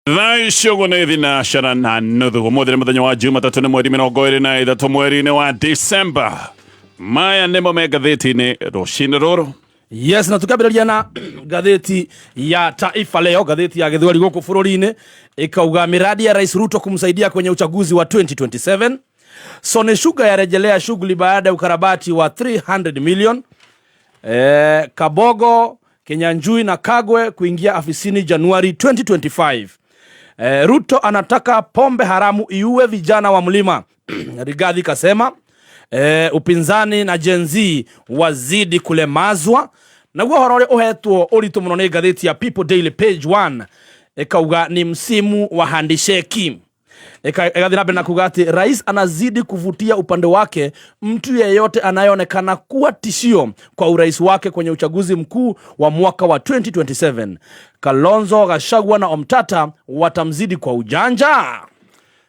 Thaa ici ũguo nĩ thinacara na nuthu. Ũmũthĩ nĩ mũthenya wa Jumatatũ, nĩ mweri 23 mweri-inĩ wa Disemba. Maya nĩmo me ngathĩti-inĩ rũcinĩ rũrũ. Yes, na tukambĩrĩria na ngathĩti ya Taifa Leo, ngathĩti ya gĩthweri gũkũ bũrũri-inĩ, ĩkauga miradi ya Rais Ruto kumsaidia kwenye uchaguzi wa 2027. Sony Sugar yarejelea shughuli baada ya ukarabati wa 300 million. Kabogo, Kinyanjui na Kagwe kuingia afisini Januari 2025. Ruto anataka pombe haramu iue vijana wa mlima. Rigathi kasema upinzani na Gen Z wazidi kulemazwa. Naguo horo ũrĩa ũhetwo ũritũ mũno nĩ ngathĩti ya People Daily page 1, ĩkauga ni msimu wa handisheki. Ĩgathiĩ na mbere na kuga atĩ rais anazidi kuvutia upande wake mtu yeyote anayeonekana kuwa tishio kwa urais wake kwenye uchaguzi mkuu wa mwaka wa 2027. Kalonzo, Gachagua na Omtata watamzidi kwa ujanja.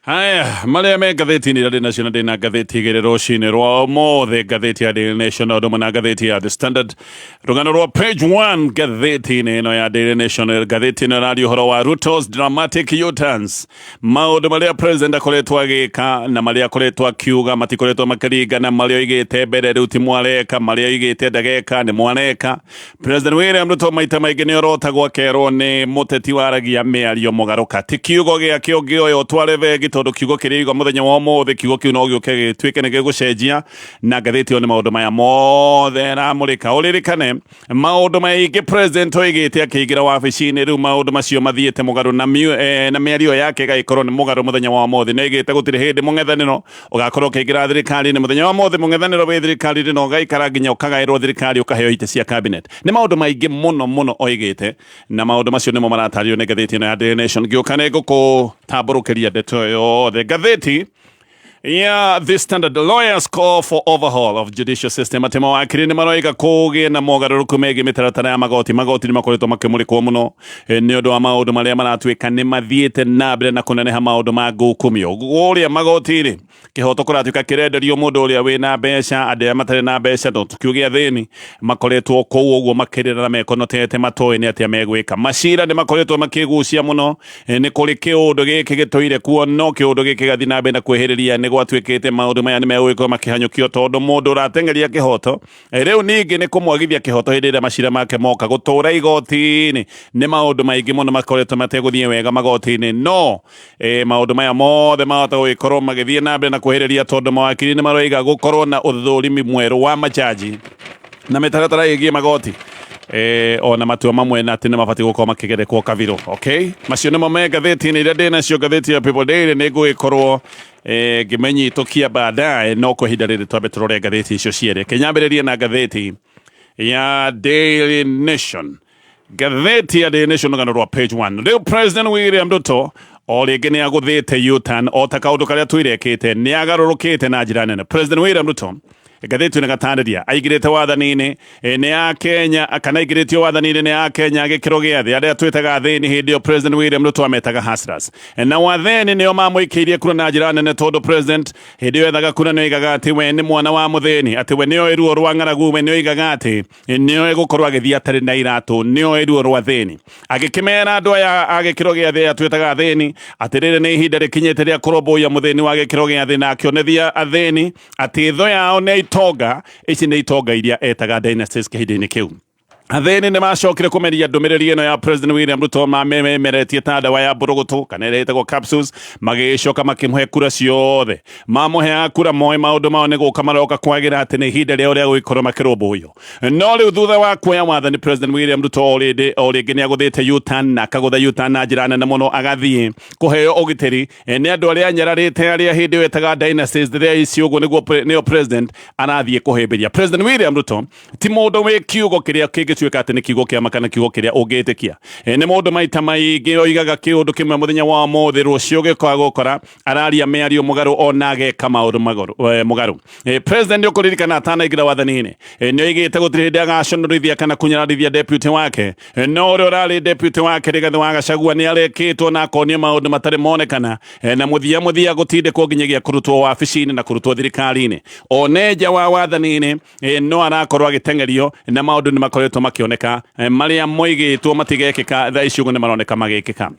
Haya, marĩa me ngathĩti-inĩ iria ndĩ nacio, na ndĩ na ngathĩti igĩrĩ rũcinĩ rwa ũmũthĩ, ngathĩti ya Daily Nation na ũndũ ũmwe na ngathĩti ya The Standard. Rũgano rwa page 1 ngathĩti-inĩ ĩno ya Daily Nation, ngathĩti ĩno ĩraria ũhoro wa Ruto's dramatic U-turns, maũndũ marĩa president akoretwo agĩka na marĩa akoretwo akiuga matikoretwo makĩringana. Marĩa oigĩte mbere rĩu ti mwareka, marĩa oigĩte ndageka nĩ mwareka. President William Ruto maita maingĩ nĩ orotagwo akerwo nĩ mũteti waragia mĩario mũgarũka. Ti kiugo gĩake ũngĩoya ũtware bengi, tondũ kiugo kĩrĩa igwa mũthenya wa ũmũthĩ, kiugo kĩu no gĩũke gĩtuĩke nĩ gĩgũcenjia. Na ngathĩti ĩyo nĩ maũndũ maya mothe ĩramũrĩka. Ũririkane maũndũ maingĩ president oigĩte akĩingĩra wabici-inĩ, rĩu maũndũ macio mathiĩte mũgarũ na na mĩario yake ĩgagĩkorwo nĩ mũgarũ. Mũthenya wa ũmũthĩ nĩ oigĩte gũtirĩ hĩndĩ mũng'ethanĩro ũgakorwo ũkĩingĩra thirikari-inĩ. Mũthenya wa ũmũthĩ mũng'ethanĩro wĩ thirikari-inĩ na ũgaikara nginya ũkagaĩrwo thirikari, ũkaheo itĩ cia cabinet. Nĩ maũndũ maingĩ mũno mũno oigĩte, na maũndũ macio nĩmo maratarĩrio nĩ ngathĩti ĩno ya Daily Nation. Ngĩũka nĩ ngũkũtambũrũkĩria ndeto yothe. Ngathĩti ya The Standard, lawyers call for overhaul of judicial system, atĩ mawakiri nĩ maroiga kũgĩe na mogarũrũku megiĩ mĩtaratara ya magoti. Magoti nĩ makoretwo makĩmũrĩkwo mũno nĩ ũndũ wa maũndũ marĩa maratuĩka nĩ mathiĩte na mbere na kũneneha, maũndũ ma ngukumio kũrĩa magoti-inĩ. Kĩhoto kũratuĩka kĩrenderio mũndũ ũrĩa wĩna mbeca, andũ arĩa matarĩ na mbeca, no tũkiuge athĩni, makoretwo kũu ũguo makĩrĩra na mekonotete, matoĩ nĩ atĩa megwĩka. Macira nĩ makoretwo makĩgucia mũno. Nĩ kũrĩ kĩũndũ gĩkĩ gĩtũire kuo, no kĩũndũ gĩkĩ gĩgathiĩ na mbere na kwĩhĩrĩria. Nĩ gwatuĩkĩte maũndũ maya nĩ megũgĩkorwo makĩhanyũkio, tondũ mũndũ ũrateng'eria kĩhoto rĩu ningĩ nĩ kũmwagithia kĩhoto hĩndĩ ĩrĩa macira make moka gũtũra igoti-inĩ. Nĩ maũndũ maingĩ mũno makoretwo mategũthiĩ wega magoti-inĩ, no maũndũ maya mothe mahota gũgĩkorwo magĩthiĩ na mbere na kwĩhĩrĩria, tondũ mawakiri nĩ maroiga gũkorwo na ũthũrimi mwerũ wa majaji na mĩtaratara ĩgiĩ magoti, ona matua mamwe na atĩ nĩ mabatiĩ gũkorwo makĩgerekwo kabirũ. Okay, macio nĩmo me ngathĩti-inĩ iria ndĩ nacio. Ngathĩti ya People Daily nĩ ngũgĩkorwo ngĩmenyitũkia baadaye, no kwa ihinda rĩrĩ twambe tũrore ngathĩti icio cierĩ. Kĩnyambĩrĩrie na ngathĩti ya Daily Nation. Ngathĩti ya Daily Nation, rũgano rwa page 1, rĩu President William Ruto o rĩngĩ nĩ agũthĩte U-turn, o ta kaũndũ karĩa tũirekĩte, nĩ agarũrũkĩte na njĩra nene. President William Ruto, ngathĩti ĩno ĩgatarĩria, aingĩrĩte wathani-inĩ nĩ ya Kenya, kana aingĩrĩtio wathani-inĩ nĩ ya Kenya gĩkĩro gĩa thĩ, arĩa twĩtaga athĩni. Hĩndĩ ĩyo President William Ruto ametaga hustlers, na wathĩni nĩo mamũikĩirie kura na njĩra nene, tondũ president hĩndĩ ĩyo ethaga kura nĩ oigaga atĩ we nĩ mwana wa mũthĩni, atĩ we nĩoĩ ruo rwa ng'aragu, we nĩ oigaga atĩ nĩoĩ gũkorwo agĩthiĩ atarĩ na iratũ, nĩoĩ ruo rwa thĩni. Agĩkĩmera andũ aya a gĩkĩro gĩa thĩ, aya twĩtaga athĩni, atĩrĩrĩ, nĩ ihinda rĩkinyĩte rĩa kũrũmbũiya mũthĩni wa gĩkĩro gĩa thĩ, na akĩonethia athĩni atĩ thũ yao nĩ itonga ici, nĩ itonga iria etaga dynasties. Kĩhinda-inĩ kĩu athĩni nĩ macokire kũmeria ndũmĩrĩri ĩno ya President William Ruto, mamemeretie ta ndawa ya mbũrũgũtũ kana ĩrĩa ĩtagwo capsules, magĩcoka makĩmũhe kura ciothe. Mamũheaga kura moĩ maũndũ mao nĩ gũka maroka kwagĩra, atĩ nĩ ihinda rĩao rĩa gũgĩkorwo makĩrũmbũiyo. No rĩu thutha wa kuoya wathani, President William Ruto o rĩngĩ nĩ agũthĩte U-turn, na akagũtha U-turn na njĩra nene mũno, agathiĩ kũheo ũgitĩri nĩ andũ arĩa anyararĩte, arĩa hĩndĩ ĩyo etaga dynasties. Rĩrĩa ici ũguo nĩguo nĩo president arathiĩ kũhĩmbĩria. President William Ruto ti mũndũ wĩ kiugo kĩrĩa kĩngĩtuĩka atĩ nĩ kiugo kĩa kana kiugo kĩrĩa ũngĩtĩkia. Nĩ mũndũ maita maingĩ oigaga kĩũndũ kĩmwe mũthenya wa ũmũthĩ, rũciũ gĩkaga gũkora araria mĩario mũgarũ, ona ageka maũndũ mũgarũ. President nĩ ũkũririkana atanaingĩra wathani-inĩ nĩ oigĩte gũtirĩ hĩndĩ agaconorithia kana kũnyararithia deputy wake, no ũrĩa ũrarĩ deputy wake Rigathĩ wa Gachagua nĩ arekĩtwo na akonio maũndũ matarĩ monekana, na mũthia mũthia gũtindĩkwo nginyagia kũrutwo wabici-inĩ na kũrutwo thirikari-inĩ. One nja wa wathani-inĩ no arakorwo agĩteng'erio, na maũndũ nĩ makoretwo makĩoneka marĩa moigĩtwo matigekĩka, thaa ici ũguo nĩ maroneka magĩkĩka.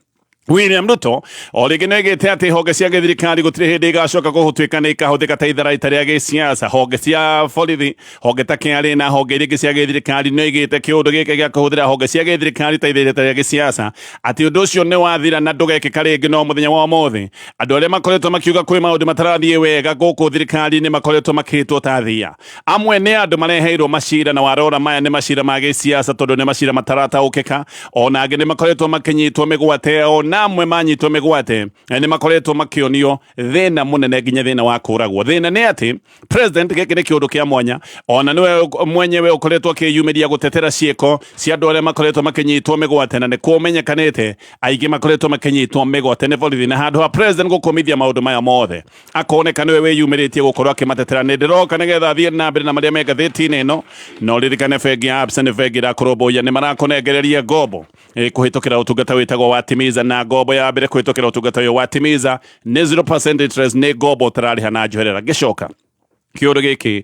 William Ruto o rĩngĩ nĩoigĩte atĩ honge cia gĩthirikari gũtirĩ hĩndĩ igacoka gũtuĩka nĩ ikahũthĩka ta itharaita rĩa gĩsiasa. Honge cia borithi, honge ta KRA na honge iria ingĩ cia gĩthirikari nĩoigĩte kĩũndũ gĩkĩ gĩa kũhũthĩra honge cia gĩthirikari ta itharaita rĩa gĩsiasa atĩ ũndũ ũcio nĩ wathira na ndũgekĩka rĩngĩ. No mũthenya wa ũmũthĩ andũ arĩa makoretwo makiuga kwĩ maũndũ matarathiĩ wega gũkũ thirikari-inĩ makoretwo makĩtwo ta thia. Amwe nĩ andũ mareheirwo macira na warora maya nĩ macira ma gĩsiasa tondũ nĩ macira matarataũkĩka. Ona angĩ nĩ makoretwo makĩnyitwo mĩgwate, ona amwe manyitwo mĩgwate nĩ makoretwo makĩonio thĩna mũnene nginya thĩna wa kũragwo. Thĩna nĩ atĩ president, gĩkĩ nĩ kĩũndũ kĩa mwanya, ona nĩwe mwenyewe ũkoretwo akĩyumĩria gũtetera ciĩko cia andũ arĩa makoretwo makĩnyitwo mĩgwate, na nĩ kũmenyekanĩte aingĩ makoretwo makĩnyitwo mĩgwate nĩ borithi, na handũ ha president gũkũmithia maũndũ maya mothe akoneka nĩwe wĩyumĩrĩtie gũkorwo akĩmatetera. Nĩ ndĩroka nĩgetha thiĩ na mbere na marĩa me ngathĩti-inĩ ĩno, no ririkane bengi ya Absa nĩ bengi ĩrakũrũmbũiya, nĩ marakũnengereria ngombo kũhĩtũkĩra ũtungata wĩtagwo wa Timiza, na ngombo ya mbere kũhĩtũkĩra ũtungata ũyũ wa Timiza nĩ 0% interest, nĩ ngombo ũtararĩha na njoherera. Ngĩcoka kĩũndũ gĩkĩ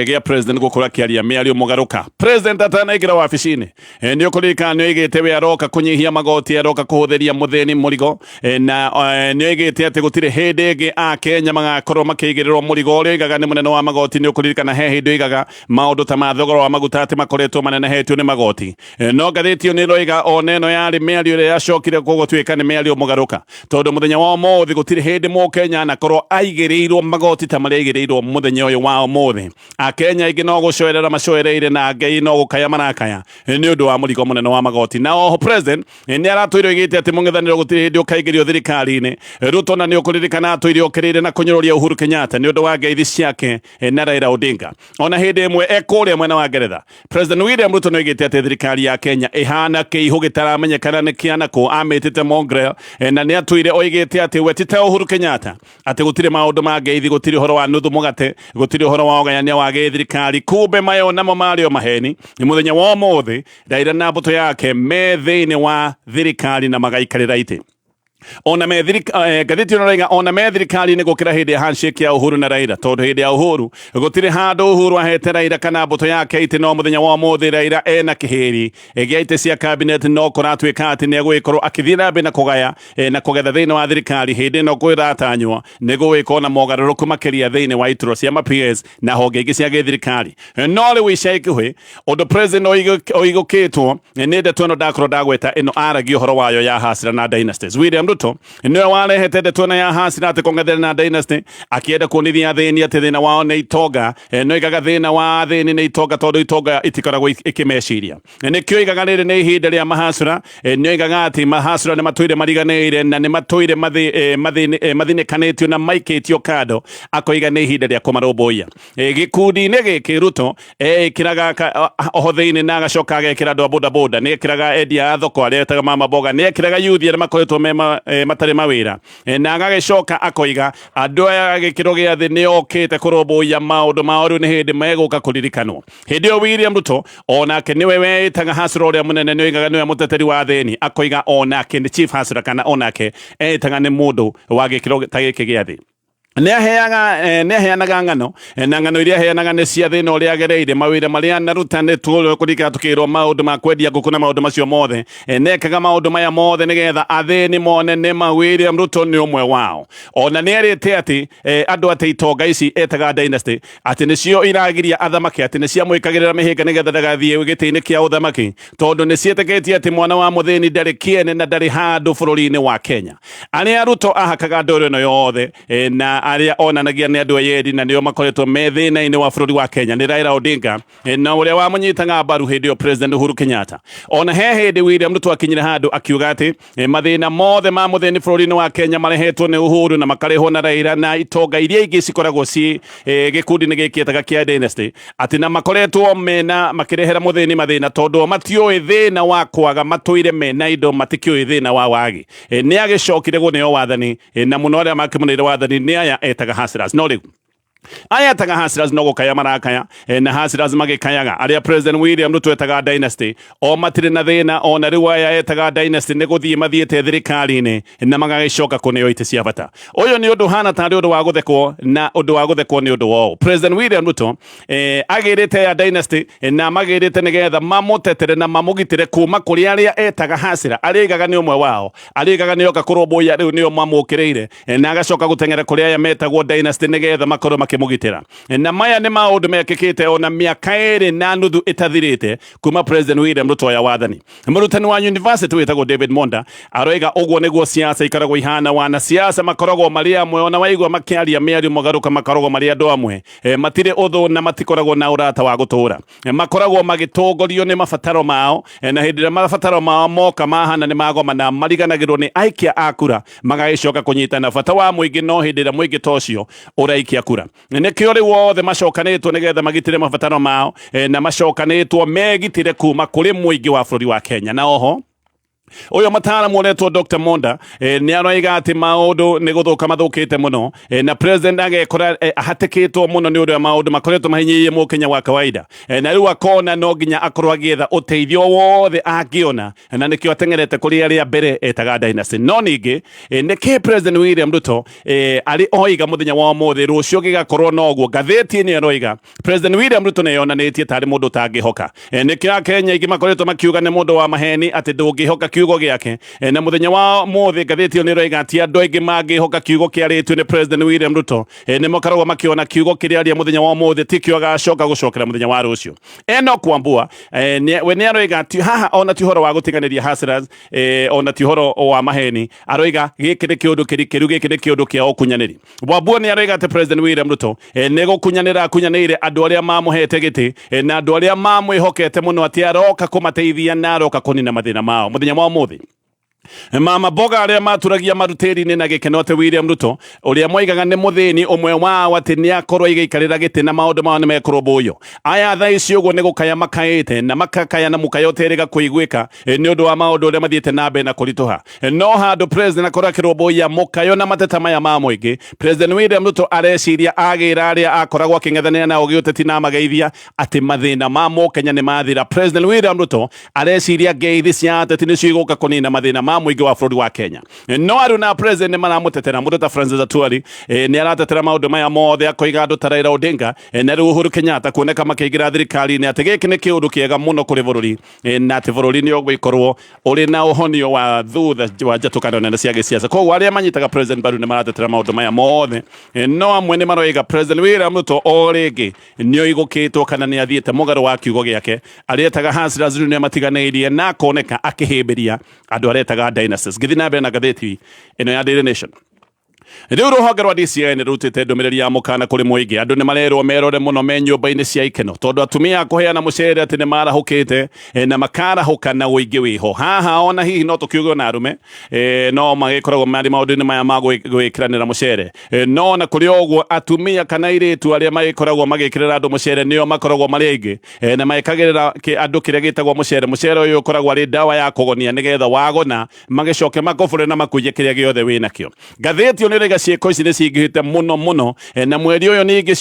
gĩa president gũkorwo akĩaria mĩario mũgarũka, president atanaingĩra wabici-inĩ nĩ ũkũririkana nĩ oigĩte we aroka kũnyihia magoti, aroka kũhũthĩria mũthĩni mũrigo, na nĩ oigĩte atĩ gũtirĩ hĩndĩ ĩngĩ akenya magakorwo makĩigĩrĩrwo mũrigo ũrĩa oigaga nĩ mũnene wa magoti. Nĩ ũkũririkana he hĩndĩ oigaga maũndũ ta ma thogora wa maguta atĩ makoretwo manenehetio nĩ magoti. No ngathĩti ĩyo nĩ ĩroiga ona ĩno yarĩ mĩario ĩrĩa yacokire gũtuĩka nĩ mĩario mũgarũka, tondũ mũthenya wa ũmũthĩ gũtirĩ hĩndĩ mũkenya anakorwo aigĩrĩirwo magoti ta marĩa aigĩrĩirwo mũthenya ũyũ wa ũmũthĩ. Akenya aingĩ no gũcoerera macoereire na angĩ no gũkaya marakaya nĩ ũndũ wa mũrigo mũnene wa magoti. Na oho president nĩ aratũire oigĩte atĩ mũng'ethanĩro gũtirĩ hĩndĩ ũkaingĩrio thirikari-inĩ. Ruto na nĩ ũkũririkana atũire okĩrĩire na kũnyũrũria Uhuru Kenyatta nĩ ũndũ wa ngeithi ciake na Raila Odinga. Ona hĩndĩ ĩmwe e kũrĩa mwena wa Ngeretha, President William Ruto nĩ oigĩte atĩ thirikari ya Kenya ĩhana kĩihũ gĩtaramenyekana nĩ kĩanakũ, amĩtĩte mongrel, na nĩ atũire oigĩte atĩ we ti ta Uhuru Kenyatta, atĩ gũtirĩ maũndũ ma ngeithi, gũtirĩ ũhoro wa nuthu mũgate, gũtirĩ ũhoro wa ũgayania wa gĩthirikari. Kumbe mayo namo marĩ o maheni. Nĩ mũthenya wa ũmũthĩ Raila na mbũtũ yake me thĩinĩ wa thirikari na magaikarĩra itĩ ona me ngathĩti ĩno ĩroiga ona me thirikari-inĩ gũkĩra hĩndĩ ya handshake ya Uhuru na Raila, tondũ hĩndĩ ya Uhuru gũtirĩ handũ Uhuru ahete Raila kana mbũtũ yake itĩ. No mũthenya wa ũmũthĩ Raila ena kĩhĩri gĩa itĩ cia cabinet, no kũratuĩka atĩ nĩ egũgĩkorwo akĩthiĩ na mbere na kũgaya na kũgetha thĩinĩ wa thirikari. Hĩndĩ ĩno kwĩratanywo nĩ gũgĩkorwo na mogarũrũku makĩria thĩinĩ wa iturwa cia ma PS na honge ingĩ cia gĩthirikari. No rĩu ica ikuhĩ ũndũ president oigũkĩtwo nĩ ndeto ĩno ndakorwo ndagweta ĩno aragia ũhoro wayo ya hasira na dynasties. William Ruto nĩwe warehete ndeto ĩno ya hasira atĩ kũng'ethera na dynasty, akĩenda kuonithia athĩni atĩ thĩna wao nĩ itonga. No igaga thĩna wa athĩni nĩ itonga tondũ itonga itikoragwo ikĩmeciria. Nĩkĩo igaga rĩrĩ nĩ ihinda rĩa mahacura. Nĩ oigaga atĩ mahacura nĩ matũire mariganĩire na nĩ matũire mathinĩkanĩtio na maikĩtio kando, akoiga nĩ ihinda rĩa kũmarũmbũiya. Gĩkundi-inĩ gĩkĩ Ruto ekĩraga oho thĩinĩ na agacoka agekĩra andũ a bodaboda, nĩ ekĩraga endia a thoko arĩa etaga mama mboga, nĩ ekĩraga yuthi arĩa makoretwo me matarĩ mawĩra, na agagĩcoka akoiga andũ aya gĩkĩro gĩa thĩ nĩ okĩte kũrũmbũiya maũndũ mao, rĩu nĩ hĩndĩ megũka kũririkanwo. Hĩndĩ ĩyo William Ruto onake nĩwe weĩtaga hasra ũrĩa mũnene, nĩ oigaga nĩwe mũteteri wa athĩni, akoiga onake nĩ chief hasra, kana onake eĩtaga nĩ mũndũ wa gĩkĩro ta gĩkĩ gĩa thĩ. Nĩ aheanaga ng'ano, na ng'ano iria aheanaga nĩ cia thĩna ũrĩa agereire, mawĩra marĩa anaruta, nĩ kũririkana tũkĩrwo maũndũ ma kwendia ngũkũ na maũndũ macio mothe. Nekaga maũndũ maya mothe nĩgetha athĩni mone nĩma William Ruto nĩ ũmwe wao. Ona nĩ erĩte atĩ andũ atĩ itonga ici etaga dynasty atĩ nĩcio iragiria athamaki, atĩ nĩciamwĩkagĩrĩra mĩhĩnga nĩgetha ndagathiĩ gĩtĩ-inĩ kĩa ũthamaki, tondũ nĩciĩtĩkĩtie atĩ mwana wa mũthĩni ndarĩ kĩene na ndarĩ handũ bũrũri-inĩ wa Kenya. Arĩa Ruto ahakaga ndũrũ ĩno yothe na arĩa onanagia nĩ andũ eyendi na nĩo makoretwo me thĩna-inĩ wa bũrũri wa Kenya nĩ Raila Odinga na ũrĩa wamũnyitaga mbaru hĩndĩ ĩyo President Uhuru Kenyatta. Ona he hĩndĩ William Ruto akinyire handũ akiuga atĩ mathĩna mothe ma mũthĩni bũrũri-inĩ wa Kenya marehetwo nĩ Uhuru na makarehwo na Raila na itonga iria ingĩ cikoragwo ci gĩkundi-inĩ gĩkĩ etaga kĩa dynasty, atĩ na makoretwo mena makĩrehera mũthĩni mathĩna tondũ o matiũĩ thĩna wa kwaga, matũire mena indo, matikĩũĩ thĩna wa wagi. Nĩ agĩcokire kũneo wathani, na mũno arĩa makĩmũneire wathani nĩ aya etaga hustlers. No rĩu Aya etaga Hustlers no gũkaya marakaya, na Hustlers magĩkayaga arĩa President William Ruto etaga dynasty o matirĩ na thĩna. Ona rĩu aya etaga dynasty nĩ gũthiĩ mathiĩte thirikari-inĩ na magagĩcoka kũneo itĩ cia bata. Ũyũ nĩ ũndũ ũhana tarĩ ũndũ wa gũthekwo, na ũndũ wa gũthekwo nĩ ũndũ wa ũũ: President William Ruto agĩrĩte ya dynasty na magĩrĩte nĩgetha mamũtetere na mamũgitĩre kuma kũrĩ arĩa etaga hasira, arĩa aigaga nĩ ũmwe wao, arĩa aigaga nĩ oka kũrũmbũiya, rĩu nĩo mamũkĩrĩire, na agacoka gũteng'era kũrĩ aya metagwo dynasty nĩgetha makorwo makĩmũgitĩra. Na maya nĩ maũndũ mekĩkĩte ona mĩaka 2.5 ĩtathirĩte kuma President William Ruto oya wathani. Mũrutani wa university wĩtagwo David Monda aroiga ũguo nĩguo siasa ikoragwo ihana. Wanasiasa makoragwo marĩ amwe, ona waigua makĩaria mĩario mũgarũka makoragwo marĩ andũ amwe. Matirĩ ũthũ na matikoragwo na ũrata wa gũtũra. Makoragwo magĩtongorio nĩ mabataro mao, na hĩndĩ ĩrĩa mabataro mao moka mahana nĩ magomana, mariganagĩrwo nĩ aikia a kura, magagĩcoka kũnyitana bata wa mũingĩ no hĩndĩ ĩrĩa mũingĩ ta ũcio ũraikia kura. Nĩkĩo rĩu othe macokanĩtwo nĩgetha magitĩre mabataro mao, na macokanĩtwo megitĩre kuma kũrĩ mũingĩ wa bũrũri wa Kenya. Na oho ũyũ mũtaaramu ũretwo Dr. Monda nĩ aroiga atĩ maũndũ nĩ gũthũka mathũkĩte mũno, na president agekora ahatĩkĩtwo mũno nĩ ũndũ wa maũndũ makoretwo mahinyĩrĩirie mũkenya wa kawaida, na rĩu akona no nginya akorwo agĩetha ũteithio wothe angĩona, na nĩkĩo ateng'erete kũrĩ arĩa mbere etaga dynasty. No ningĩ nĩkĩ President William Ruto arĩ oiga mũthenya wa ũmũthĩ rũciũ gĩgakorwo noguo? Ngathĩti nĩ aroiga President William Ruto nĩ yonanĩtie tarĩ mũndũ ũtangĩhoka. Nĩkĩo Akenya aingĩ makoretwo makiuga nĩ mũndũ wa maheni, atĩ ndũngĩhoka kiugo gĩake. Na mũthenya wa ũmũthĩ ngathĩti ĩyo nĩ ĩroiga atĩ andũ aingĩ mangĩhoka kiugo kĩarĩtio nĩ President William Ruto, nĩ makoragwo makĩona kiugo kĩrĩa aria mũthenya wa ũmũthĩ tikĩo agacoka gũcokera mũthenya wa rũciũ. Enoch Wambua we nĩ aroiga atĩ haha ona ti ũhoro wa gũtiganĩria hustlers, ona ti ũhoro wa maheni. Aroiga gĩkĩ nĩ kĩũndũ kĩrikĩru, gĩkĩ nĩ kĩũndũ kĩa ũkunyanĩri. Wambua nĩ aroiga atĩ President William Ruto nĩ gũkunyanĩra akunyanĩire andũ arĩa mamũhete gĩtĩ, na andũ arĩa mamwĩhokete mũno, atĩ aroka kũmateithia na aroka kũnina mathĩna mao. Mũthenya wa ũmũthĩ mama mboga arĩa maturagia marutĩri-inĩ na gĩkeno atĩ William Ruto ũrĩa moigaga nĩ mũthĩni ũmwe wao atĩ nĩ akorwo igĩikarĩra gĩtĩ na maũndũ mao nĩ mekũrũmbũiyo. Aya thaa ici ũguo nĩ gũkaya makaĩte na makakaya na mũkayo ũterĩga kũiguĩka, nĩ ũndũ wa maũndũ ũrĩa mathiĩte na mbere na kũritũha. No handũ president akorwo akĩrũmbũiya mũkayo na mateta maya ma mũingĩ, President William Ruto areciria agĩra arĩa akoragwo akĩng'ethanĩra nao gĩũteti na amageithia atĩ mathĩna ma mũkenya nĩ mathira. President William Ruto areciria ngeithi cia ateti nĩcio igũka kũnina mathĩna ma mũingĩ wa bũrũri wa Kenya. No arĩ na president nĩ maramũtetera. Mũndũ ta Francis Atwoli nĩ aratetera maũndũ maya mothe, akoiga andũ ta Raila Odinga na rĩu Uhuru Kenyatta kuoneka makĩingĩra thirikari-inĩ atĩ gĩkĩ nĩ kĩũndũ kĩega mũno kũrĩ bũrũri, na atĩ bũrũri nĩ ũgũkorwo ũrĩ na ũhonio wa thutha wa njatũkano nene cia gĩsiasa. Koguo arĩa manyitaga president mbaru nĩ maratetera maũndũ maya mothe, no amwe nĩ maroiga President William Ruto o rĩngĩ nĩ oigũkĩtwo kana nĩ athiĩte mũgarũ wa kiugo gĩake. Arĩa etaga hustlers rĩu nĩ amatiganĩirie na akoneka akĩhĩmbĩria andũ arĩa etaga dynasties. Ngĩthiĩ na mbere na ngathĩti ĩno ya Daily Nation, rĩu rũhonge rwa DCI nĩ rũrutĩte ndũmĩrĩri ya mũkana kũrĩ mũingĩ. Andũ nĩ marerwo merore mũno me nyũmba-inĩ cia ikeno, tondũ atumia a kũheana mũcere atĩ nĩ marahũkĩte, na makarahũka na ũingĩ wĩho haha. Ona hihi no tũkiuge ona arũme no magĩkoragwo marĩ maũndũ-inĩ maya ma gwĩkĩranĩra mũcere. No ona kũrĩ o ũguo, atumia kana airĩtu arĩa magĩkoragwo magĩkĩrĩra andũ mũcere nĩo makoragwo marĩ aingĩ, na mekagĩrĩra andũ kĩrĩa gĩtagwo mũcere. Mũcere ũyũ ũkoragwo arĩ ndawa ya kũgonia, nĩgetha wagona magĩcoke makũbũre na makuiye kĩrĩa gĩothe wĩ nakĩo. Ngathĩti ĩyo nĩ ĩroiga ciĩko ici nĩ cingĩhĩte mũno mũno, na mweri ũyũ ningĩ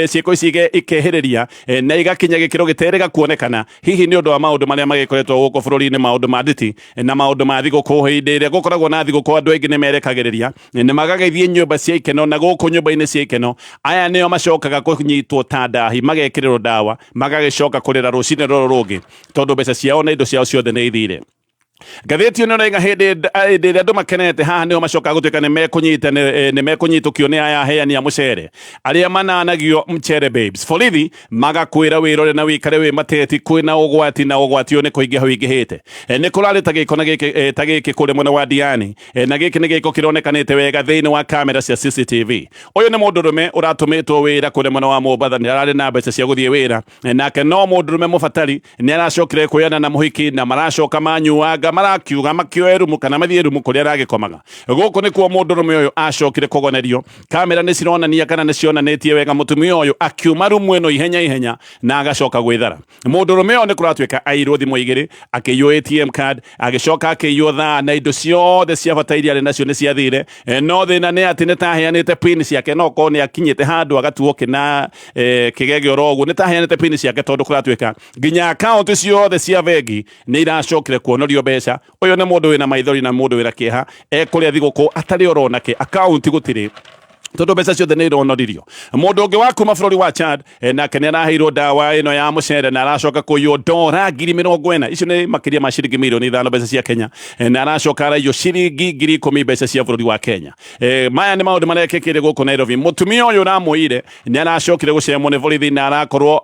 ciĩko ici ikehĩrĩria, na igakinya gĩkĩro gĩterĩga kuonekana, hihi nĩ ũndũ wa maũndũ marĩa magĩkoretwo gũkũ bũrũri-inĩ, maũndũ ma nditi na maũndũ ma thigũkũ. Hĩndĩ ĩrĩa gũkoragwo na thigũkũ, andũ aingĩ nĩ merekagĩrĩria nĩ magagĩthiĩ nyũmba cia ikeno, na gũkũ nyũmba-inĩ cia ikeno aya nĩo macokaga kũnyitwo ta ndahi, magekĩrĩrwo ndawa, magagĩcoka kũrĩra rũcinĩ rũrũ rũngĩ, tondũ mbeca ciao na indo ciao ciothe nĩ ithire. Ngathĩti ĩno ĩroiga hĩndĩ ĩrĩa andũ makenete haha nĩho macokaga gũtuĩka nĩ mekũnyita nĩ mekũnyitũkio nĩ aya aheani a mũcere arĩa mananagio mchere babes. Borithi magakwĩra wĩrore na wĩikare wĩ mateti, kwĩna ũgwati, na ũgwati ũyũ nĩ kũingĩha wĩingĩhĩte. Nĩ kũrarĩ ta gĩko na gĩkĩ ta gĩkĩ kũrĩ mwena wa Diani, na gĩkĩ nĩ gĩko kĩronekanĩte wega thĩinĩ wa kamera cia CCTV. Ũyũ nĩ mũndũrũme ũratũmĩtwo wĩra kũrĩ mwena wa Mombatha, nĩ ararĩ na mbeca cia gũthiĩ wĩra, nake no mũndũrũme mũbatari nĩ aracokire kwĩyana na mũhiki na maracoka manyuanga. Marakiuga makĩoe rumu kana mathiĩ rumu kũrĩa aragĩkomaga. Gũkũ nĩkuo mũndũrũme ũyũ acokire kũgonerio. Kamera nĩ cironania kana nĩ cionanĩtie wega mũtumia ũyũ akiuma rumu ĩno ihenya ihenya na agacoka gwĩthara. Mũndũrũme ũyũ nĩ kũratuĩka airwo thimũ igĩrĩ, akĩiywo ATM card, agĩcoka akĩiywo thaa na indo ciothe cia bata iria arĩ nacio nĩ ciathire. No thĩna nĩ atĩ nĩ taheanĩte pin ciake, no korwo nĩ akinyĩte handũ agatuo kĩna kĩgege oro ũguo, nĩ taheanĩte pin ciake tondũ kũratuĩka nginya akaunti ciothe cia bengi nĩ iracokire kuonorio mbeca. Ũyũ nĩ mũndũ wĩna maithori na mũndũ wĩna kĩeha, ekũrĩa thigũkũ atarĩ orona kĩ, akaunti gũtirĩ tondũ mbeca ciothe nĩ ironoririo. Mũndũ ũngĩ wa kuma bũrũri wa Chad nake nĩ araheirwo ndawa ĩno ya mũcere na aracoka kũiywo ndora 40,000, icio nĩ makĩria ma ciringi mirioni 5 mbeca cia Kenya, na aracoka araiywo ciringi 10,000 mbeca cia bũrũri wa Kenya. Maya nĩ maũndũ marekĩkire gũkũ Nairobi. Mũtumia ũyũ ũramũire nĩ aracokire gũcemwo nĩ borithi na arakorwo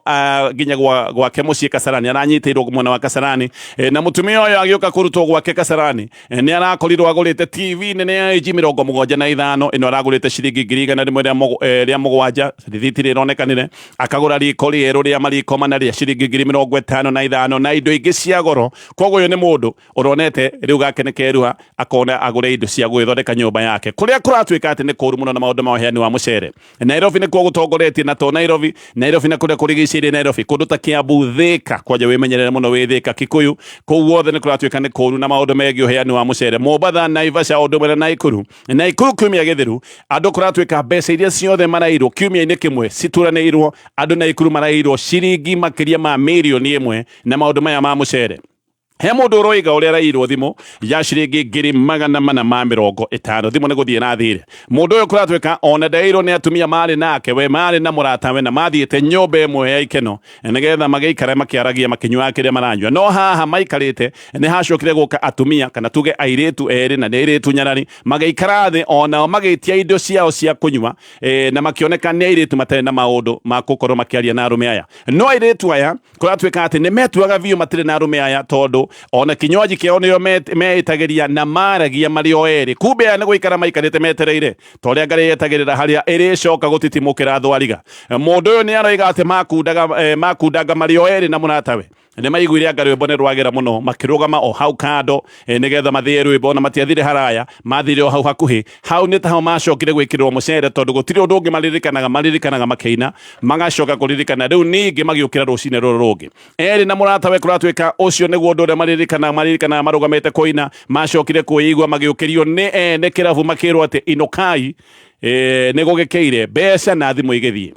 nginya gwake mũciĩ Kasarani, aranyitĩirwo mwena wa Kasarani, na mũtumia ũyũ agĩũka kũrutwo gwake Kasarani nĩ arakorirwo agũrĩte TV nene ya inji 75, ĩno aragũrĩte ciringi 107,000, rithiti rĩronekanire, akagũra riko rĩerũ rĩa mariko mana rĩa ciringi 55,000 na indo ingĩ cia goro. Koguo ũyũ nĩ mũndũ ũronete rĩu gake nĩ keruha, akona agũre indo cia gwĩthondeka nyũmba yake, kũrĩa kũratuĩka atĩ nĩ kũru mũno na maũndũ ma ũheani wa mũcere. Nairobi nĩkuo gũtongoretie, na to Nairobi, Nairobi na kũrĩa kũrigicĩirie Nairobi, kũndũ ta Kiambu, Thika, kwanja wĩmenyerere mũno wĩ Thika, Kikuyu, kũu guothe nĩ kũratuĩka nĩ kũru na maũndũ megiĩ ũheani wa mũcere. Mombatha, Naivasha, ũndũ ũmwe na Naikuru. Naikuru kiumia gĩthiru andũ kũratuĩka mbeca iria ciothe marairwo kiumia-inĩ kĩmwe cituranĩirwo, andũ Naikuru marairwo ciringi makĩria ma 1 mirioni na maũndũ maya ma mũcere. He mũndũ ũroiga ũrĩa arairwo thimũ ya ciringi 450,000, thimũ nĩ gũthiĩ ĩrathire. Mũndũ ũyũ kũratuĩka ona ndairwo nĩ atumia marĩ nake, we marĩ na mũratawe na mathiĩte nyũmba ĩmwe ya ikeno nĩgetha magĩikare makĩaragia makĩnyuaga kĩrĩa maranyua. No haha maikarĩte nĩ hacokire gũka atumia, kana tuge airĩtu erĩ, na nĩ airĩtu nyarari, magĩikara thĩ onao magĩtia indo ciao cia kũnyua, na makĩoneka nĩ airĩtu matarĩ na maũndũ ma gũkorwo makĩaria na arũme aya. No airĩtu aya kũratuĩka atĩ nĩ metuaga biũ matirĩ na arũme aya, tondũ ona kinywaji kĩao nĩo meĩtagĩria na maragia marĩ o erĩ. Kumbe aya nĩ gũikara maikarĩte metereire ta ũrĩa ngarĩ yetagĩrĩra harĩa ĩrĩcoka gũtitimũkĩra thwariga. Mũndũ ũyũ nĩ aroiga atĩ makundanga marĩ o erĩ na mũratawe, nĩ maiguire anga rwĩmbo nĩ rwagĩra mũno, makĩrũgama o hau kando nĩgetha mathĩe rwĩmbo, na matiathire haraya, mathire o hau hakuhĩ. Hau nĩ taho macokire gwĩkĩrĩrwo mũcere, tondũ gũtirĩ ũndũ ũngĩ maririkanaga, maririkanaga makĩina, magacoka kũririkana rĩu ningĩ magĩũkĩra rũcinĩ rũrũ rũngĩ erĩ na mũratawe. Kũratuĩka ũcio nĩguo ũndũ ũrĩa maririkanaga, maririkanaga marũgamĩte kũina, macokire kwĩigua magĩũkĩrio nĩ ene kĩrabu makĩrwo atĩ inũkai, nĩ gũgĩkĩire, mbeca na thimũ igĩthiĩ.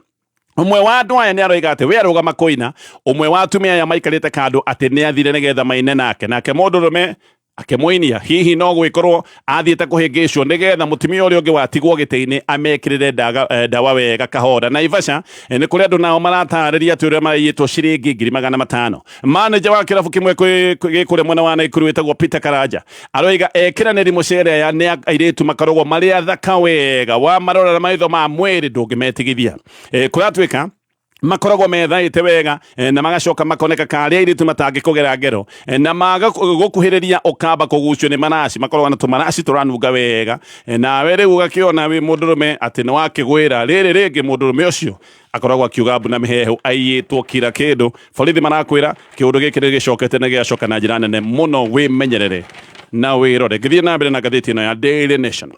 Ũmwe wa andũ aya nĩ aroiga atĩ we arũgama kũina, ũmwe wa atumia aya maikarĩte kando atĩ nĩ athire nĩgetha maine nake, nake mũndũrũme akĩmũinia. Hihi no gwĩkorwo athiĩte kũhĩngĩcwo nĩgetha mũtumia ũrĩa ũngĩ watigwo gĩtĩ-inĩ amekĩrĩre ndawa wega kahora. Naivasha nĩ kũrĩ andũ nao maratarĩria atĩ ũrĩa maraiyĩtwo ciringi 500,000. Manager wa kĩrabu kĩmwe gĩ kũrĩa mwena wa Naikuru wĩtagwo Peter Karanja aroiga ekĩranĩri mũcere aya nĩ airĩtu makoragwo marĩ athaka wega, wamarora na maitho ma mwĩrĩ ndũngĩmetigithia. Kũratuĩka makoragwo methaĩte wega, na magacoka makoneka karĩ airĩtu matangĩkũgera ngero, na maga gũkuhĩrĩria ũkamba kũgucio nĩ maraci, makoragwo na tũmaraci tũranunga wega, nawe rĩu ũgakĩona wĩ mũndũrũme atĩ nĩ wakĩgwĩra rĩrĩ rĩngĩ. Mũndũrũme ũcio akoragwo akiuga mbu na mĩhehu, aiyĩtwo kira kĩndũ. Borithi marakwĩra kĩũndũ gĩkĩ nĩ gĩcokete na gĩgacoka na njĩra nene mũno, wĩmenyerere na wĩrore. Ngĩthiĩ na mbere na ngathĩti ĩno ya Daily Nation,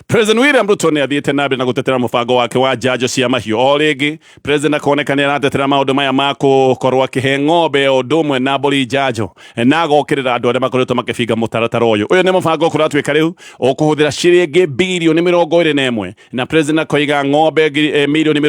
President William Ruto nĩ athiĩte na mbere na gũtetera mũbango wake wa njanjo cia mahiũ. O rĩngĩ President akoneka nĩ aratetera maũndũ maya ma gũkorwo akĩhe ng'ombe o ũndũ ũmwe na mbũri njanjo, na agokĩrĩra andũ arĩa makoretwo makĩbinga mũtaratara ũyũ. Ũyũ nĩ mũbango kũratuĩka rĩu ũkũhũthĩra ciringi birioni 21, na President akoiga ng'ombe 22 mirioni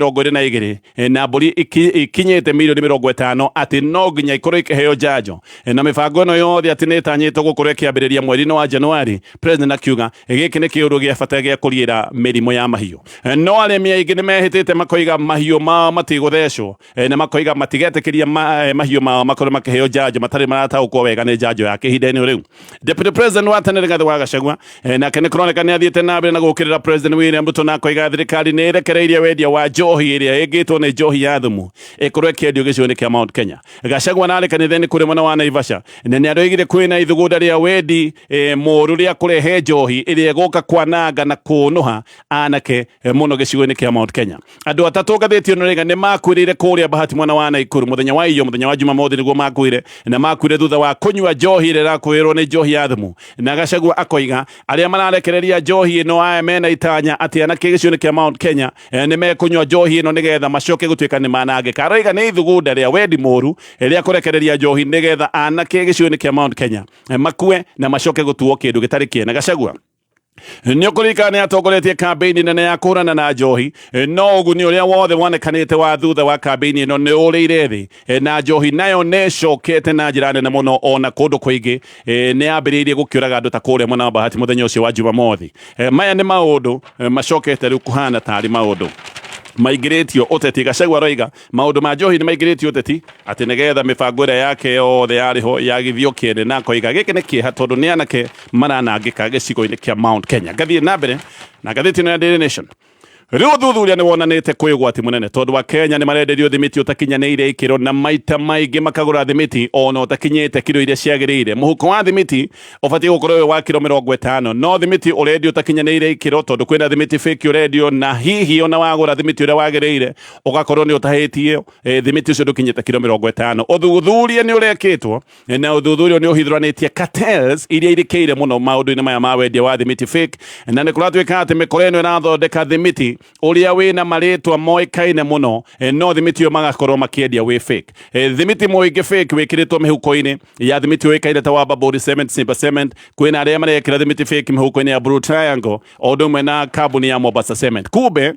na mbũri ikinyĩte 50 mirioni atĩ no nginya ikorwo ikĩheo njanjo. Na mĩbango ĩno yothe atĩ nĩ ĩtanyĩtwo gũkorwo ĩkĩambĩrĩria mweri-inĩ wa Januari. President akiuga gĩkĩ nĩ kĩũndũ gĩa bata gĩa kũriĩra mĩrimũ ya mahiũ. No arĩmi aingĩ nĩ mehĩtĩte makoiga mahiũ mao matigũthecwo, na makoiga matigetĩkĩria mahiũ mao makorwo makĩheo njanjo matarĩ marataũkwo wega nĩ njanjo ya kĩhinda-inĩ rĩu. Deputy President wa tene Rigathĩ wa Gachagua, nake nĩ kũroneka nĩ athiĩte na mbere na gũkĩrĩra President William Ruto, na akoiga thirikari nĩ ĩrekereirie wendia wa njohi ĩrĩa ĩngĩtwo nĩ njohi ya thumu ĩkorwo ĩkĩendio gĩcigo-inĩ kĩa Mount Kenya. Gachagua narĩ kanitha-inĩ kũrĩa mwena wa Naivasha, na nĩ aroigire kwĩna ithugunda rĩa wendi mũru rĩa kũrehe njohi ĩrĩa ĩgũka kwananga Kwananga na kũũnũha anake mũno gĩcigo-inĩ kĩa Mount Kenya. Andũ atatũ ngathĩti ĩno rĩga nĩ makuĩrĩire kũrĩa Bahati mwena wa Naikuru mũthenya wa iyo, mũthenya wa Jumamothi nĩguo makuire, na makuire thutha wa kũnyua njohi ĩrĩa ĩrakwĩrwo nĩ njohi ya thumu. Na Gachagua akoiga arĩa mararekereria njohi ĩno aya mena itanya atĩ anake gĩcigo-inĩ kĩa Mount Kenya nĩ mekũnyua njohi ĩno nĩgetha macoke gũtuĩka nĩ manangĩka. Aroiga nĩ ithugunda rĩa wendi mũru rĩa kũrekereria njohi nĩgetha anake gĩcigo-inĩ kĩa Mount Kenya makue na macoke gũtuo kĩndũ gĩtarĩ kĩene. Gachagua nĩ ũkũririkana nĩ atongoretie kambĩini nene ya kũhũrana na njohi, no ũguni ũrĩa wothe wonekanĩte wa thutha wa kambĩini ĩno nĩ ũrĩire thĩ, na njohi nayo nĩ ĩcokete na njĩra nene mũno, ona kũndũ kũingĩ nĩ yambĩrĩirie gũkĩũraga andũ ta kũrĩa mwena wa Bahati mũthenya ũcio wa Jumamothi. Maya nĩ maũndũ macokete rĩu kũhana tarĩ maũndũ maingĩrĩtio ũteti. Gachagua aroiga maũndũ ma njohi nĩ maingĩrĩtio ũteti atĩ nĩgetha mĩbango ĩrĩa yake yothe yarĩ ho yagithio kĩene, na akoiga gĩkĩ nĩ kĩeha tondũ nĩ anake maranangĩka gĩcigo-inĩ kĩa Mount Kenya. Ngathiĩ na mbere na ngathĩti ĩno ya Daily Nation. Rĩu ũthuthuria nĩ wonanĩte kwĩ ũgwati mũnene tondũ Akenya nĩ marenderio thimiti ũtakinyanĩire ikĩro na maita maingĩ makagũra thimiti ona ũtakinyĩte kiro iria ciagĩrĩire. Mũhuko wa thimiti ũbatiĩ gũkorwo wĩ wa kiro 50, no thimiti ũrendio ũtakinyanĩire ikĩro tondũ kwĩna thimiti fake ũrendio, na hihi ona wagũra thimiti ũrĩa wagĩrĩire ũgakorwo nĩ ũtahĩtie, thimiti ũcio ndũkinyĩte kiro 50. Ũthuthuria nĩ ũrekĩtwo na ũthuthuria nĩ ũhithũranĩtie cartels iria irĩkĩire mũno maũndũ-inĩ maya ma wendia wa thimiti fake, na nĩ kũratuĩka atĩ mĩkora ĩno ĩrathondeka thimiti ũrĩa wĩna marĩtwa moĩkaine mũno, no thimiti ũyũ magakorwo makĩendia wĩ fake. Thimiti mũingĩ fake wĩkĩrĩtwo mĩhuko-inĩ ya thimiti ũĩkaine ta wa Bamburi Cement, Simba Cement. Kwĩna arĩa marekĩra thimiti fake mĩhuko-inĩ ya Blue Triangle o ũndũ ũmwe na kambuni ya Mombasa Cement. Kumbe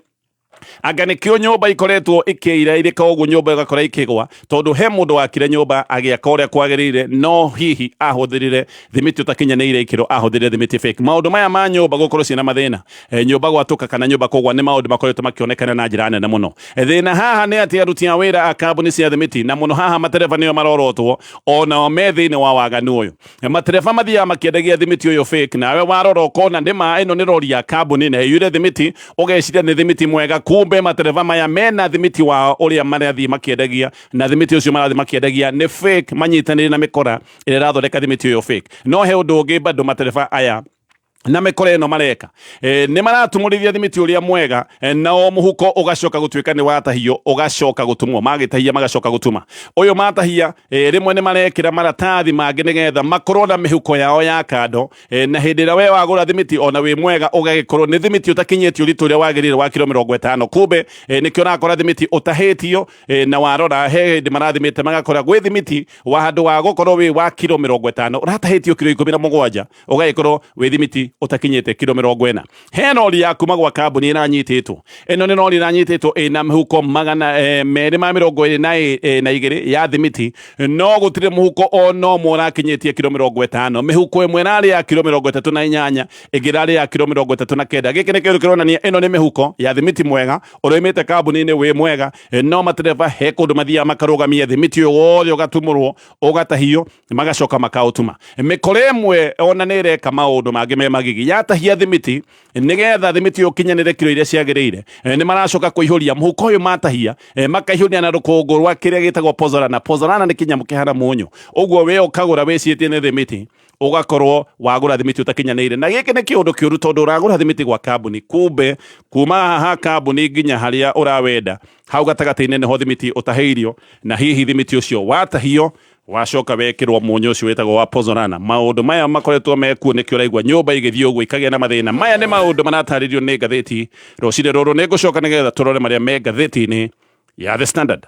anga nĩkĩo nyũmba ikoretwo ikĩirairĩka ũguo, nyũmba ĩgakora ikĩgwa tondũ he mũndũ wakire nyũmba agĩaka ũrĩa kwagĩrĩire, no hihi ahũthĩrire thimiti ũtakinyanĩire ikĩro, ahũthĩrire thimiti fake. Maũndũ maya ma nyũmba gũkorwo ciĩna mathĩna, nyũmba gwatũka kana nyũmba kũgwa nĩ maũndũ makoretwo makĩonekana na njĩra nene mũno. Thĩna haha nĩ atĩ aruti a wĩra a kambuni cia thimiti na mũno haha matereba nĩo marorotwo onao me thĩinĩ wa waganu ũyũ. Matereba mathiaga makĩendagia thimiti ũyũ fake, nawe warora ũkona nĩma ĩno nĩ rori ya kambuni na ĩiyũire thimiti, ũgeciria nĩ thimiti mwega, kumbe matereba maya mena thimiti wao ũrĩa marathiĩ makĩendagia, na thimiti ũcio marathiĩ makĩendagia nĩ fake, manyitanĩire na mĩkora ĩrĩa ĩrathondeka thimiti ũyũ fake. No he ũndũ ũngĩ bado matereba aya na mĩkora ĩno mareka, nĩ maratumũrithia thimiti ũrĩa mwega, na o mũhuko ũgacoka gũtuĩka nĩ watahio, ũgacoka gũtumwo, magĩtahia magacoka gũtuma ũyũ matahia. Rĩmwe nĩ marekĩra maratathi mangĩ nĩgetha makorwo na mĩhuko yao ya kando, na hĩndĩ ĩrĩa we wagũra thimiti ona wĩ mwega ũgagĩkorwo nĩ thimiti ũtakinyĩtie ũritũ ũrĩa wagĩrĩire wa kiro 50. Kumbe nĩkĩo ũrakora thimiti ũtahĩtio, na warora he hĩndĩ marathimĩte magakora gwĩ thimiti wa handũ wa gũkorwo wĩ wa kiro 50 ũratahĩtio kiro 17, ũgagĩkorwo wĩ thimiti ũtakinyĩte kiro 40. He rori ya kuma gwa kambuni ĩranyitĩtwo, ĩno nĩ rori ĩranyitĩtwo ĩna mĩhuko 222 ya thimiti, no gũtirĩ mũhuko ona ũmwe ũrakinyĩtie kiro 50. Mĩhuko ĩmwe ĩrarĩ ya kiro 38, ĩngĩ ĩrarĩ ya kiro 39. Gĩkĩ nĩ kĩndũ kĩronania ĩno nĩ mĩhuko ya thimiti mwega ũrĩmĩte kambuni-inĩ wĩ mwega, no matereba he kũndũ mathiaga makarũgamia thimiti ũyũ wothe ũgatumũrwo, ũgatahio, magacoka makaũtuma. Mĩkora ĩmwe ona nĩ ĩreka maũndũ mangĩ me magigi, yatahia thimiti, nĩgetha thimiti ũyũ ũkinyanĩre kiro iria ciagĩrĩire, nĩ maracoka kũihũria mũhuko ũyũ matahia, makaihũria na rũkũngũ rwa kĩrĩa gĩtagwo pozorana. Pozorana nĩ kĩnyamũ kĩhana mũnyũ ũguo, we ũkagũra wĩciĩtie nĩ thimiti, ũgakorwo wagũra thimiti ũtakinyanĩire. Na gĩkĩ nĩ kĩũndũ kĩũru tondũ ũragũra thimiti gwa kambuni, kumbe kuma haha kambuni nginya harĩa ũrawenda hau gatagatĩ-inĩ nĩho thimiti ũtahĩirio, na hihi thimiti ũcio watahio wacoka wekĩrwo mũnyũ ũcio wĩtagwo wa pozorana. Maũndũ maya makoretwo mekuo, nĩkĩo ũraigua nyũmba igĩthiĩ ũguo ikagĩa na mathĩna. Maya nĩ maũndũ maratarĩrio nĩ ngathĩti rũcinĩ rũrũ. Nĩ ngũcoka nĩgetha tũrore marĩa me ngathĩti-inĩ ya The Standard.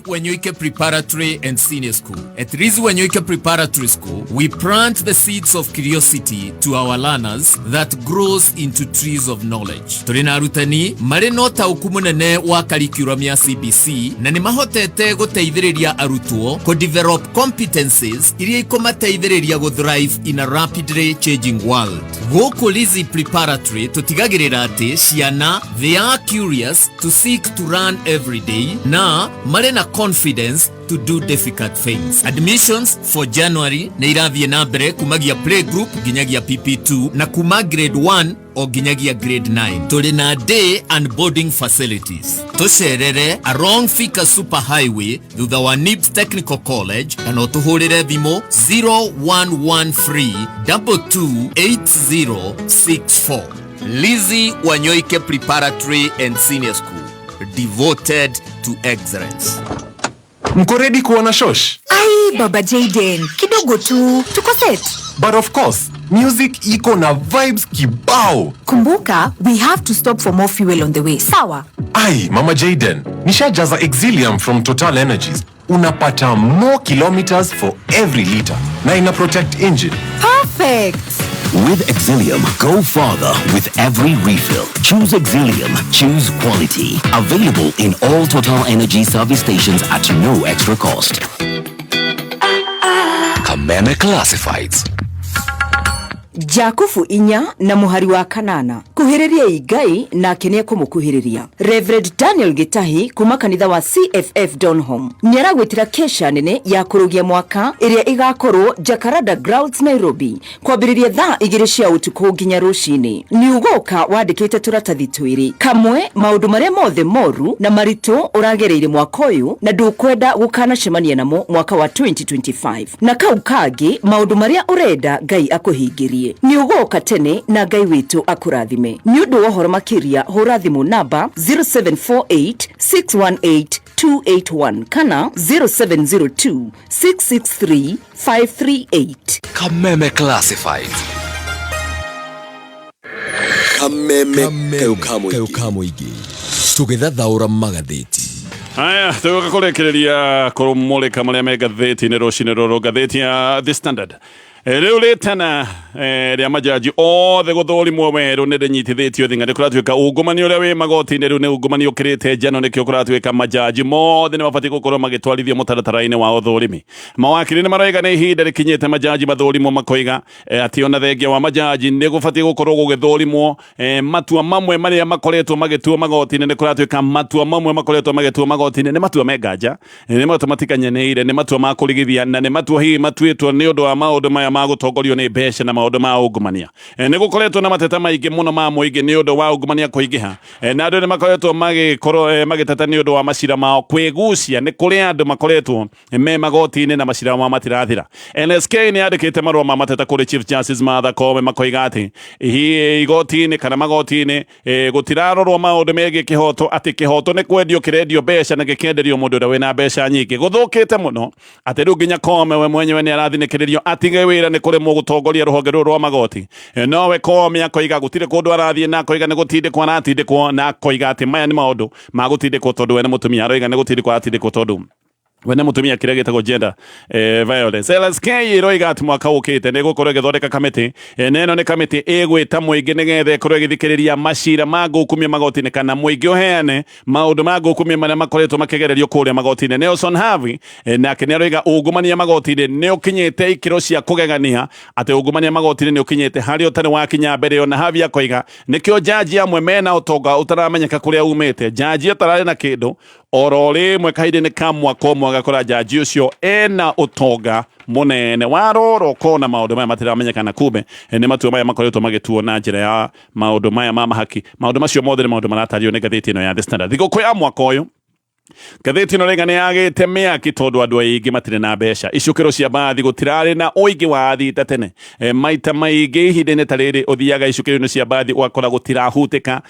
Wanyoike Preparatory and Senior School. At Rizi Wanyoike Preparatory School, we plant the seeds of curiosity to our learners that grows into trees of knowledge. Tũrĩ na arutani marĩ na ũtaũku mũnene wa curriculum ya CBC na nĩ mahotete gũteithĩrĩria arutwo kũ develop competencies iria ikũmateithĩrĩria gũ thrive in a rapidly changing world. Gũkũ Lizzy Preparatory tũtigagĩrĩra atĩ ciana, they are curious to seek to learn every day na marĩ na confidence to do difficult things. Admissions for January nĩ irathiĩ na mbere kumagia playgroup nginyagia PP2 na kuma grade 1 o nginyagia grade 9. Tũrĩ na day and boarding facilities. Tũcerere along Thika Super Highway thutha wa NIBS Technical College kana ũtũhũrĩre thimũ 0113 228064. Lizzie Wanyoike Preparatory and Senior School, devoted to excellence. Mko ready kuona shosh? Ai, baba Jaden, kidogo tu, tuko set. But of course, music iko na vibes kibao. Kumbuka, we have to stop for more fuel on the way. Sawa? Ai, Mama Jaden, nishajaza Exilium from Total Energies. Unapata more kilometers for every liter na ina protect engine. Perfect. With Exilium, go farther with every refill. Choose Exilium, choose quality. Available in all Total Energy service stations at no extra cost. Kameme Classifieds. Jakubu 4 na muhari wa 8, kuhĩrĩriai Ngai nake nĩekũmũkuhĩrĩria. Reverend Daniel Gitahi kuma kanitha wa CFF Donholm nĩaragwĩtĩra kesha nene ya kũrũgia mwaka ĩrĩa ĩgakorwo Jacaranda Grounds, Nairobi, kwambĩrĩria thaa 2 cia ũtukũ nginya rũcinĩ. Nĩ ũgoka wandĩkĩte tũratathi twĩrĩ, kamwe maũndũ marĩa mothe moru na maritũ ũragereire mwaka ũyũ na ndũkwenda gũkanacemania namo mwaka wa 2025, na kau kangĩ maũndũ marĩa ũrenda Ngai akũhingĩrie. Nĩ ũgoka tene na Ngai witũ akũrathime. Nĩ ũndũ wa ũhoro makĩria, hũra thimũ namba 0748 618 281 kana 0702 663 538. Kameme Classifieds. Kameme Kayo Kamuigi. Tũgĩthathaũra magathĩti. Aya, tũgũka kũrĩkĩrĩria kũmũrĩka marĩa me ngathĩti-inĩ rũcinĩ rũrũ. Ngathĩti ya The Standard. Rĩu rĩtana rĩa majaji othe gũthũrimwo werũ nĩ rĩnyitithĩtio thing'a. Nĩ kũratuĩka ungumania ũrĩa wĩ magoti-inĩ rĩu nĩ ungumania ũkĩrĩte njano, nĩkĩo kũratuĩka majaji mothe nĩ mabatiĩ gũkorwo magĩtwarithio mũtaratara-inĩ wa ũthũrimi. Mawakiri nĩ maroiga nĩ ihinda rĩkinyĩte majaji mathũrimwo, makoiga atĩ ona thengia wa majaji nĩ gũbatiĩ gũkorwo gũgĩthũrimwo matua mamwe marĩa makoretwo magĩtuo magoti-inĩ. Nĩ kũratuĩka matua mamwe makoretwo magĩtuo magoti-inĩ nĩ matua me nganja, nĩ matua matikanyanĩire, nĩ matua ma kũrigithia, na nĩ matua hihi matuĩtwo nĩ ũndũ wa maũndũ maya ma gũtongorio nĩ mbeca na maũndũ ma ungumania. Nĩ gũkoretwo na mateta maingĩ mũno ma mũingĩ nĩ ũndũ wa ungumania kũingĩha, na andũ nĩ makoretwo magĩkorwo magĩteta nĩ ũndũ wa macira mao kwĩgucia. Nĩ kũrĩ andũ makoretwo me magoti-inĩ na macira mao matirathira. LSK nĩ yandĩkĩte marũa ma mateta kũrĩ Chief Justice Martha Koome, makoiga atĩ hihi igoti-inĩ kana magoti-inĩ gũtirarorwo maũndũ megiĩ kĩhoto, atĩ kĩhoto nĩ kwendio kĩrendio mbeca na gĩkenderio mũndũ ũrĩa wĩna mbeca nyingĩ. Gũthũkĩte mũno atĩ rĩu nginya Koome we mwenyewe nĩ arathinĩkĩrĩrio atige wĩra nĩ kũremwo gũtongoria rũhonge rũrũ rwa magoti. Nowe Koome akoiga gũtirĩ kũndũ arathiĩ, na akoiga nĩ gũtindĩkwo aratindĩkwo, na akoiga atĩ maya nĩ maũndũ ma gũtindĩkwo tondũ we nĩ mũtumia. Aroiga nĩ gũtindĩkwo aratindĩkwo tondũ we nĩ mũtumia, kĩrĩa gĩtagwo gender violence. LSK ĩroiga atĩ mwaka ũkĩte nĩ ĩgũkorwo ĩgĩthondeka kamĩtĩ, na ĩno nĩ kamĩtĩ ĩgwĩta mũingĩ nĩgetha ĩkorwo ĩgĩthikĩrĩria macira ma ngũkumia magoti-inĩ, kana mũingĩ ũheane maũndũ ma ngũkumia marĩa makoretwo makĩgererio kũrĩa magoti-inĩ. Nelson Havi nake nĩ aroiga ungumania magoti-inĩ nĩ ũkinyĩte ikĩro cia kũgegania, atĩ ungumania magoti-inĩ nĩ ũkinyĩte harĩa ũtarĩ wakinya mbere ĩyo. Na Havi akoiga nĩkĩo jaji amwe mena ũtonga ũtaramenyeka kũrĩa umĩte, jaji atararĩ na kĩndũ oro rĩmwe kahinda-inĩ ka mwaka ũmwe agakora jaji ũcio ena ũtonga mũnene. Warora ũkona maũndũ maya matiramenyekana, kumbe nĩ matua maya makoretwo magĩtuo na njĩra ya maũndũ maya ma mahaki. Maũndũ macio mothe nĩ maũndũ maratario nĩ ngathĩti ĩno ya The Standard. Thigũkũ ya mwaka ũyũ, ngathĩti ĩno rĩga nĩ yagĩte mĩaki tondũ andũ aingĩ matirĩ na mbeca. Icukĩro cia mbathi gũtirarĩ na ũingĩ wa athii ta tene. Maita maingĩ ihinda-inĩ ta rĩrĩ ũthiaga icukĩro-inĩ cia mbathi ũgakora gũtirahutĩka,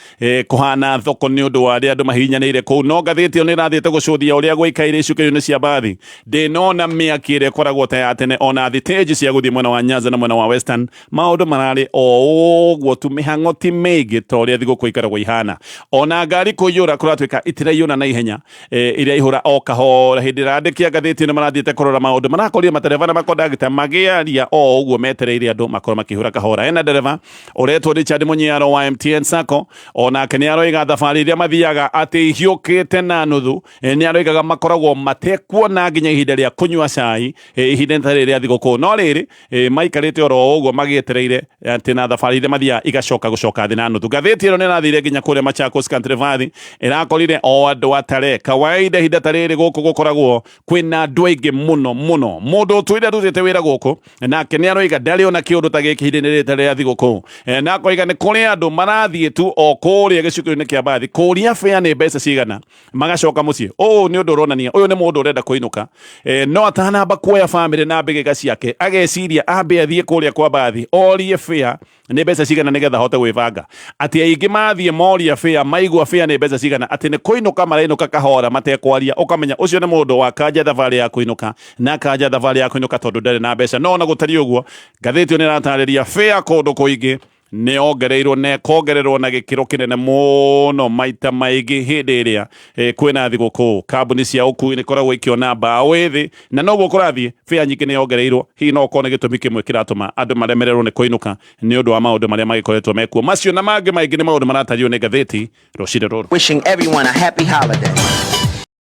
kũhana thoko nĩ ũndũ wa arĩa andũ mahihinyanĩire kũu. No ngathĩti ĩyo nĩ ĩrathiĩte gũcũthia ũrĩa gũikaire icukĩro-inĩ cia mbathi. Ndĩnona mĩaki ĩrĩa ĩkoragwo ta ya tene, ona thitĩnji cia gũthiĩ mwena wa Nyanza na mwena wa Western maũndũ mararĩ o ũguo tu, mĩhang'o ti mĩingĩ ta ũrĩa thigũkũ ikoragwo ihana. Ona ngari kũiyũra kũratuĩka itiraiyũra na ihenya, iria ihũra o kahora. Hĩndĩ ĩrĩa andĩki a ngathĩti ĩno marathiĩte kũrora maũndũ, marakorire matereba na makondagita magĩaria o ũguo metereire andũ makorwo makĩihũra kahora. Ena ndereba ũretwo Richard Mũnyiaro wa MTN Sacco, onake nĩ aroiga thabarĩ iria mathiaga atĩ ihiũkĩte na nuthu. Nĩ aroigaga makoragwo matekuona nginya ihinda rĩa kũnyua cai, ihinda ta rĩrĩ rĩa thigũkũ. No rĩrĩ, maikarĩte oro ũguo magĩetereire atĩ na thabarĩ iria mathiaga igacoka gũcoka thĩ na nuthu. Ngathĩti ĩno nĩ ĩrathire nginya kũrĩa Machakos Country Valley, ĩrakorire o andũ atare. Kawaida ihinda ta rĩrĩ gũkũ gũkoragwo kwĩna andũ aingĩ mũno mũno. Mũndũ ũtũire arutĩte wĩra gũkũ nake nĩ aroiga ndarĩ ona kĩũndũ ta gĩkĩ ihinda-inĩ rĩrĩ rĩa thigũkũ. Na akoiga nĩ kũrĩ andũ marathiĩ tu o kũrĩa gĩcukĩro-inĩ kĩa mbathi kũria fare nĩ mbeca cigana magacoka mũciĩ. Ũũ nĩ ũndũ ũronania ũyũ nĩ mũndũ ũrenda kũinũka, no atanamba kuoya bamĩrĩ na mbĩgĩga ciake ageciria ambe athiĩ kũrĩa kwa mbathi orie fare nĩ mbeca cigana nĩgetha ahote gwĩbanga. Atĩ aingĩ mathiĩ moria fare maigua fare nĩ mbeca cigana atĩ nĩ kũinũka marainũka kahora matekwaria, ũkamenya ũcio nĩ mũndũ wakanja thabarĩ ya kũinũka na akanja thabarĩ ya kũinũka tondũ ndarĩ na mbeca. No ona gũtariĩ ũguo, ngathĩti ĩyo nĩ ĩratarĩria fare kũndũ kũingĩ nĩ yongereirwo na ĩkongererwo na gĩkĩro kĩnene mũno maita maingĩ hĩndĩ ĩrĩa kwĩna thigũkũ. Kambuni cia ũkui nĩ ikoragwo ikĩona mbaũ ĩthĩ na noguo kũrathiĩ fare nyingĩ nĩ yongereirwo. Hihi no ũkorwo nĩ gĩtũmi kĩmwe kĩratũma andũ maremererwo nĩ kũinũka nĩ ũndũ wa maũndũ marĩa magĩkoretwo mekuo. Macio na mangĩ maingĩ nĩ maũndũ maratario nĩ ngathĩti rũcinĩ rũrũ. Wishing everyone a happy holiday.